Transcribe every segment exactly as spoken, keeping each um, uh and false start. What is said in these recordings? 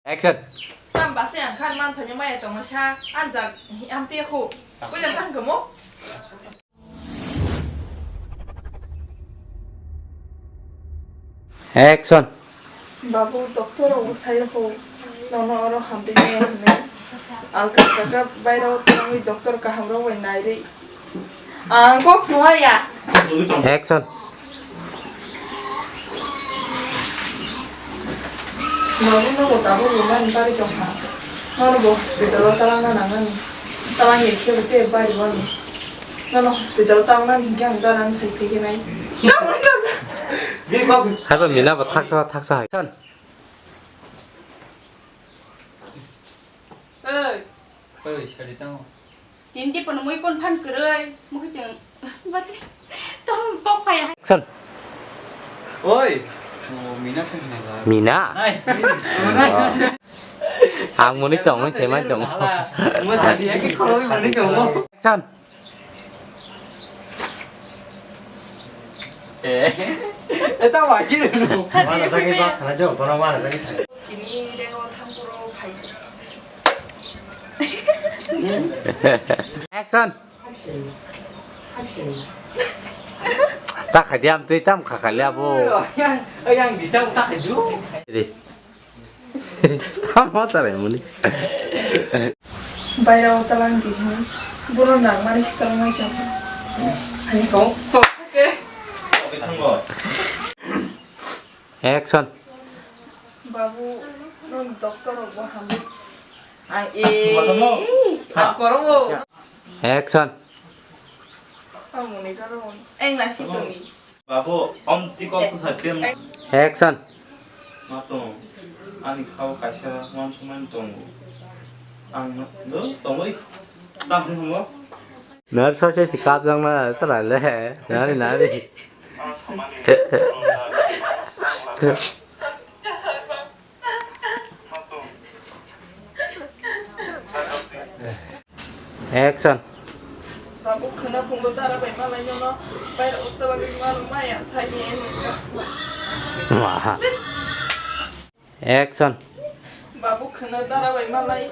Action. Tam base ang khan man thanya maya tongma sa anjak amte khu. Puila tang kamo. Action. Babu, doctor rok bo sai rokho, nono oro hamri maya hinwi. Alka saka bairo tongwi doctor kaham rok bai nairwi. Ang kok suwaya. Action. Babu, nono tabuk lumani bari tongkha. Nono bo hospital o talangna nangani. Talang ya khe bo tei bari wani. Nono hospital o talangna hinkhe ang dara sai phaikinai. Haiba mina bo thaksa thaksa hai. Action. Oi. Oi, sari tamo. Tini tipo no mui kon phan kwrwi, mui tong batri. Tong kok phai hai. Action. Oi. Oh, mina se mina la. Mina? Nai. Wow. Ang muni tong, mui semai tong. Mo sari ya ki khoro muni tong. Action. Eh, eta wajir no. Mana jagi ba sana jo, kono mana jagi sana. Ini rengo thampuro phai. Action. Ta khai diam tei tam kha kha le abo. Yang, yang disturb ta khai du. Ready. Tamo chale muni. Baira o talang di hin. Bono nang mani si talang mai chang. Ani kong kong ke. Action. Babu, non doctor rok bo hamwi. Ang e. Ang koro bo. Action. Ang muni koro. Eng nasi tuni. Babu, om ti kok tu satem. Action. Ma tong. Ani khao kaisa man suman tong. Ang do tongoi. Tam se mo. Nar so se sikap jang na sala le. Nari nari. Action. Babu khwna phungo dara bai malai nono bai rok tolagwi mano maya sani. Wah. Action. Babu khwna dara bai malai.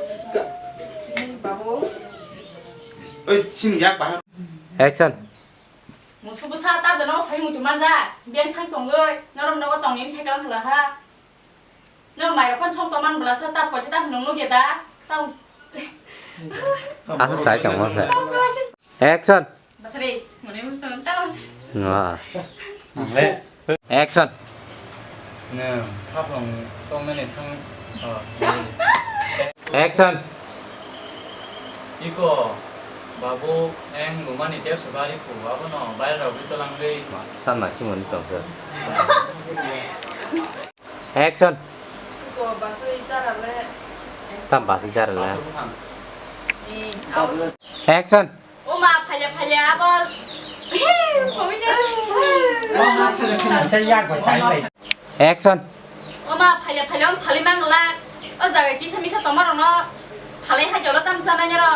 Babu. Oi, sini yak bahar. Action. Musu bwsa ta dono thai mutu manja. Beng thang tongoi. Norom nogo tongni sai kalang hala ha. Nang mai rok phone song tongman bwlasa ta poito ta hinwi nukya da? Tamo. Asa sai tongma sai. Action. Bathari, mone musto tamo. Wah. Action. Nang thapang songmani thang. Action. Iko, babu, eng lumani tepsa bari ku, abono baira rok ito langwi. Tamna simoni tongsa. Action. Tam basi dara le. Action. Oma phaile phaile abo. Action. Oma phaile phaile on phali mangla. O jaga kisa misa tongma rokno phalai hai jolo tam sanai ro.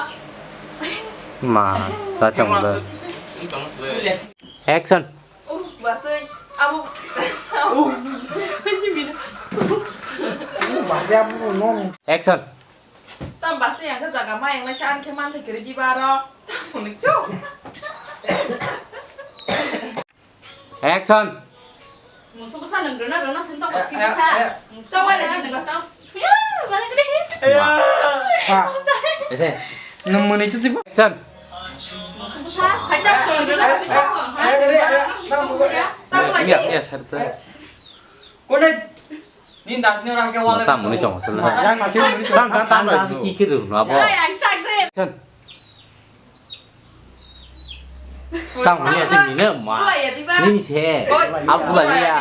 Ma, sa tongla. Action. Oh, basai, abo. Oh. Action. Tam basai ang khe jaga ma yang nai sa ang khe man thai kiri di baro. Tam ni cho. Action. Musu bwsa nang rona rona sen to ko si bwsa. Tawa le ni bwsa. Ya, mana ni? Ede. Nang mani tu tiba. Action. Iya, iya, sir. Kone? Ni dat ni orang ke wala. Tam muni tong sel. Yang masih muni tong. Tam, tam, tam, tam, kikir no abo. Action. Tam muni aja mina ma. Nini se. Abula ya.